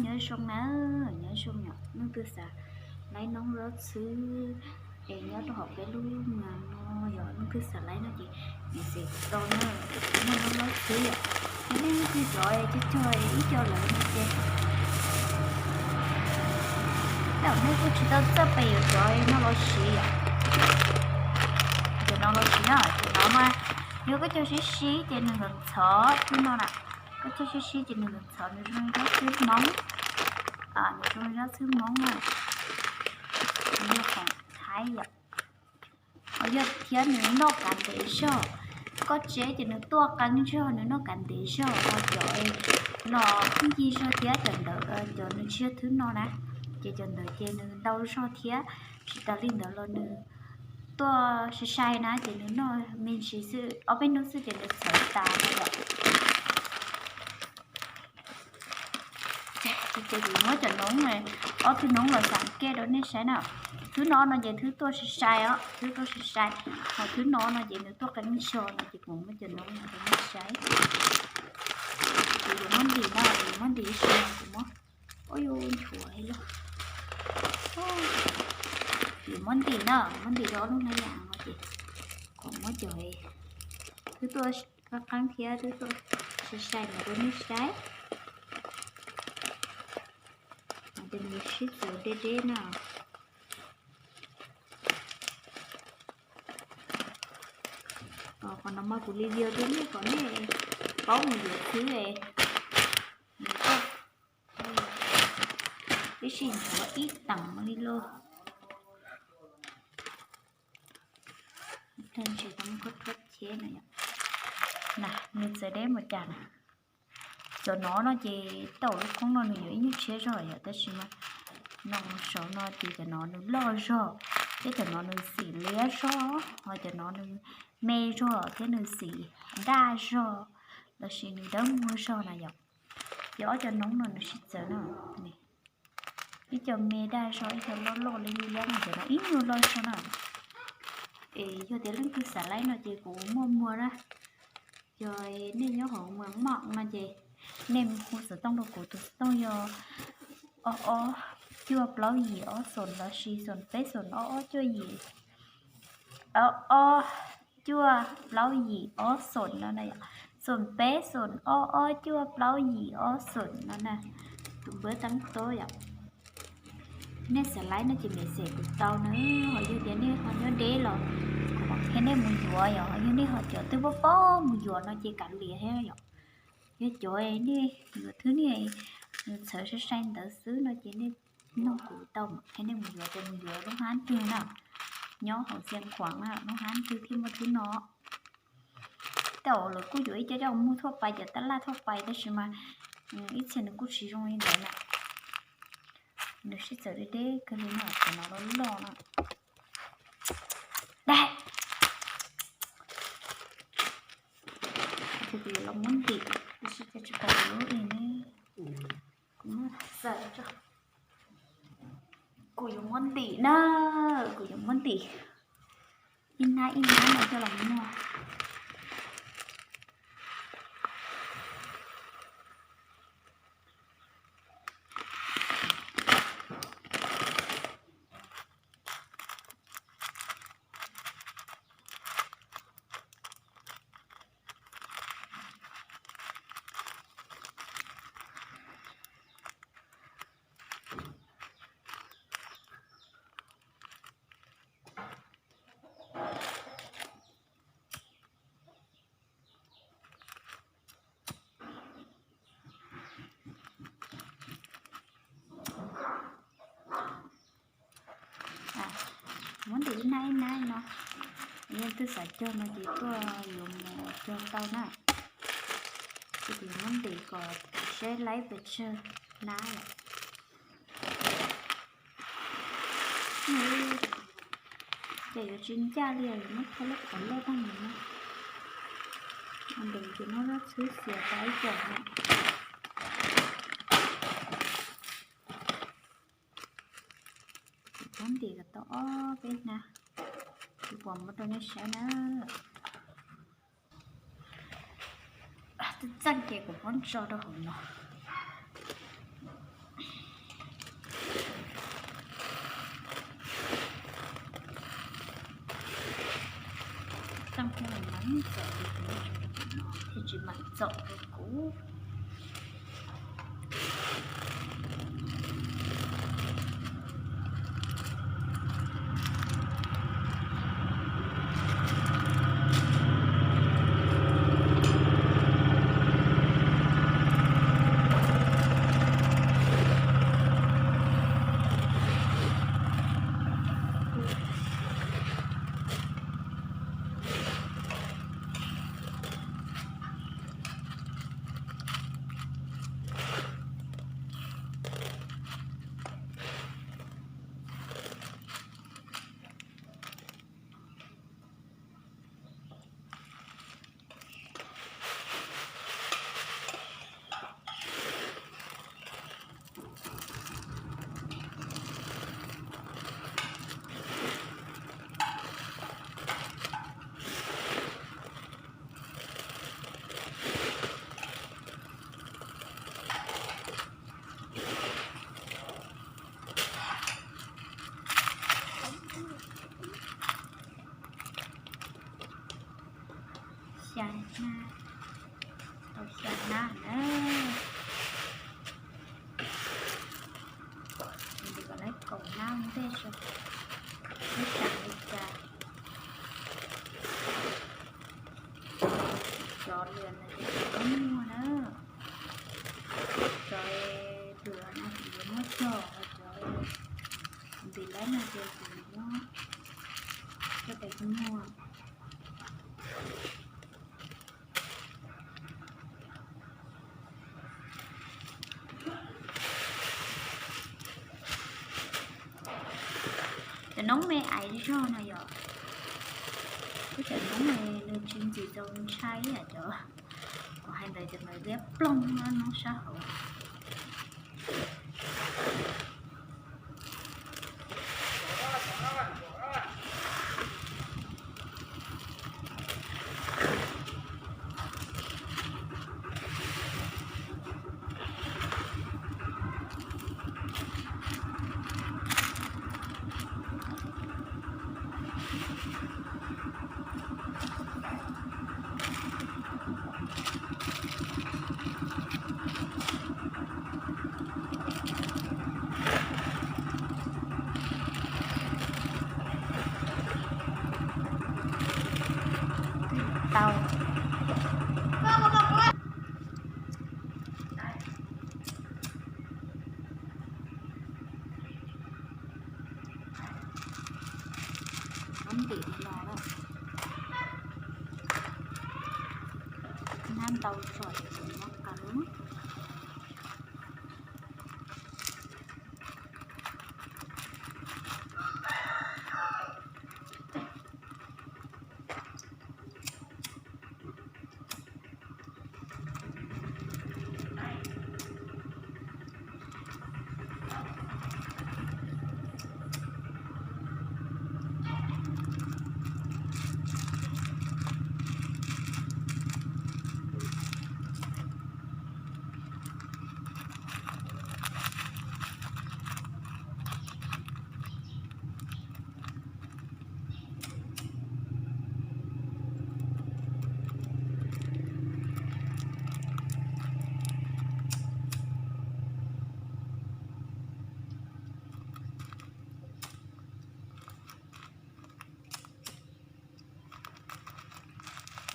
Nyob zoo na, nyob zoo yom, leej twg xav laib noob zaub txhwb es nyob rau hauv peb lub moos no yog leej twg xav laib no ces niam xes tau na, muaj noob zaub txhwb yom. Yog nej leej twg cov cog cog ib co lawm no ces tam nej kuj tsis tau txawj pes yuav cov no los siv yom. Cov no los siv na, cov no mas yog koj cog sib sib ces nws ntxhov ntxhov xwb no na. Koj cog sib sib ces nws ntxhov ntxhov, nws zoo li zaub txhwb Hmoob, nws zoo li zaub txhwb Hmoob na, nws yog khoom Thaib yom. Ho yog thiab nws noj kav ntev zog, koj tseb ces nws tuaj qeeb zog, nws noj kav ntev zog. Ho cov no kuj ncig zog thiab, cov ntawd cov nws tsis yog thwb no na, ces cov ntawd ces nws ntau zog thiab. Tsis tas li ntawd los nws tuaj sai sai na, ces nws noj me ntsis xwb, ob peb hnub xwb ces nws txhawv tas lawm. Ces kuv muab cov noob, ob tug noob los xam kiag rau nej saib na. Thwb no no ces thwb tuaj sai sai os, thwb tuaj sai sai. Ho thwb no no ces nws tuaj qeeb zog no ces kuv muab cov noob no rau nej saib. Kuv yuav muab ntim na, kuv yuav muab ntim ib si no kuv muab, ua yuav nchuav li lauj. Yuav muab ntim na, muab ntim rau ob lub hnab yam no ces kuv muab cov thwb tuaj qeeb qeeb thiab thwb tuaj sai sai no rau nej saib. Ces nws sib txawv deb deb na. Qhov no mas kuv li video rau nej kom nej paub mus yuav xwb. Nws tuaj ib sij nchuav ib teem li lauj. Nws txawv deb mus cas na. Cov no no ces tau lub koob no nws yuav ib nyuag tshiab zog yom, tab sis mas no saud no ces cov no nws loj zog, thiab cov no nws xim liab zog, ho cov no nws me zog thiab nws xim daj zog, los sis nws dawb muag zog na yom. Ces ob cov noob no nws sib txawv na, ib co me daj zog, ib co loj loj li liab no, cov no ib nyuag loj zog na. Es yog tias leej twg xav laib no ces kuv muaj muag na. Yog nej nyob hauv Moos Moj no ces nej hu xov tooj rau kuv, tus xov tooj yog ob ob cuaj plaub yim ob xoom los sis xoom peb xoom ob ob cuaj yim, ob ob cuaj plaub yim ob xoom no na yom. Xoom peb xoom ob ob cuaj plaub yim ob xoom no na. Tus npawb teeb tob yom. Nej xav laib no ces niam xes kuv tau na, ho yog tias nej ho nyob deb los kuv mam qhia nej mus yuav yom, ho yog nej ho cov twb paub paub mus yuav no ces kav liam thiab yom. Yog cov nej yuav thwb nej nws txhawv sai sai ntawd xwb no ces nej nug kuv tau mam qhia nej mus yuav, ces mus yuav lub hab twg na, nyob hauv Xia Khuam na, lub hab twg thiaj muaj thwb no. Tej zaum lawv kuj yuav ib co coj mus thuaj pais, cov tab laj thuaj pais, tab sis mas ib txhia nws kuj tsis zoo li ntawd na. Nws sib txawv deb deb kawg li na, cov no loj loj na. Dab, kuv yuav los muab ntim, tab sis cas tsis pom lub li ne. Kuv muab txawm tso. Kuv yuav muab ntim na, kuv yuav muab ntim ib hnab ib hnab no coj los muag. Muab ntim ib hnab ib hnab no, yog leej twg xav cog no ces tuaj yuav mus cog tau na. Ces kuv muab ntim kom saib laib pes tsawg hnab lawm. Ces yuav tsis ncaj li, yuav muab tau lub qhov loj tag mus na. Ntawm ces muab lub txhwb xiav tau ib co na. Kuv muab ntim kom tau ob peb hnab, kuv muab rau nej saib na. Txaj ces kuv muab tso rau hauv no. Txaus li kuv, thiaj tsis mam txaus rau kuv. Xya hnab, tau xya hnab na. Ces kom lawv kaum hnab ntej tso, seb xyaw li cas. Cov lwm no ces tsis muaj na. Cov lwm no ces yuav muab cog, cov ntim lawm no ces kuv yuav muab coj pem muag. Cov noob me aiv zog no yom, lub cov noob ne nws tsis ntxim txaus ntshai ib yam cov kuv hais ntawd, cov ntawd liab ploog noob sab hauv. Tau. Muab ntim los lawm. Hnab ntau tso ces kuv muab kaw.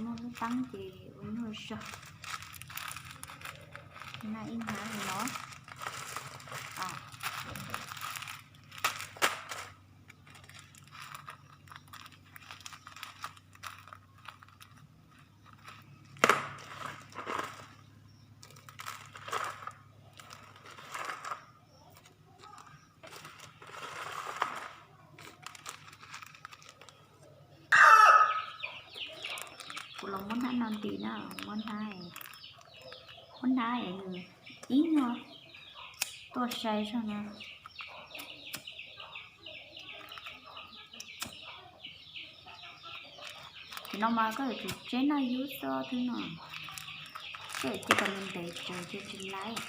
Muaj lub teeb ces ua nyuaj zog. Na ib hnab no. Kuv los muab hnab no ntim na, muab hnab, muab hnab nws ib nyuag tuaj sai zog na. Ces no mas koj yuav tsum tseb noj yub xwb thiab no, koj yuav cia kom nws ntev tsev ces tsis laib.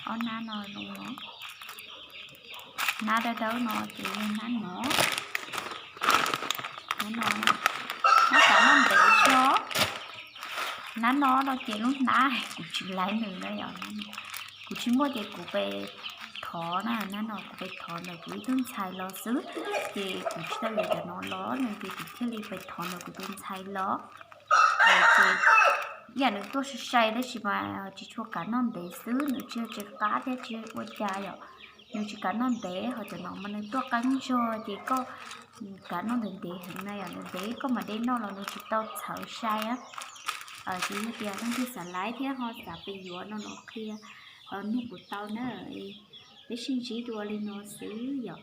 Ob hnab no zoo no. Hnab dawb dawb no ces yog hnab no, hnab no, hnab kav noj ntev tso. Hnab no no ces lub hnab kuv tsis laiv nws na yom, kuv tsis muaj ces kuv pe thov na, hnab no kuv pe thov ntawm kuv ib tug ntxhais los xwb, ces kuv tsis tau yuav cov no los no ces kuv thiaj li pe thov ntawm kuv tus ntxhais los. Ces ib yam nws tuaj sai sai tab sis mas tsis tshua kav noj ntev xwb, nws tsis yog tsis qab thiab tsis ua cas yom, nws tsis kav noj ntev, ho cov no mas nws tuaj qeeb zog ces koj kav noj ntev ntev heev na yom, ntev ntev koj mam de noj los nws tsis tau txhawv sai. Ces yog tias leej twg xav laiv thiab ho xav pe yuav no los qhia, nug kuv tau na. Peb sib ntsib dua li no xwb yom.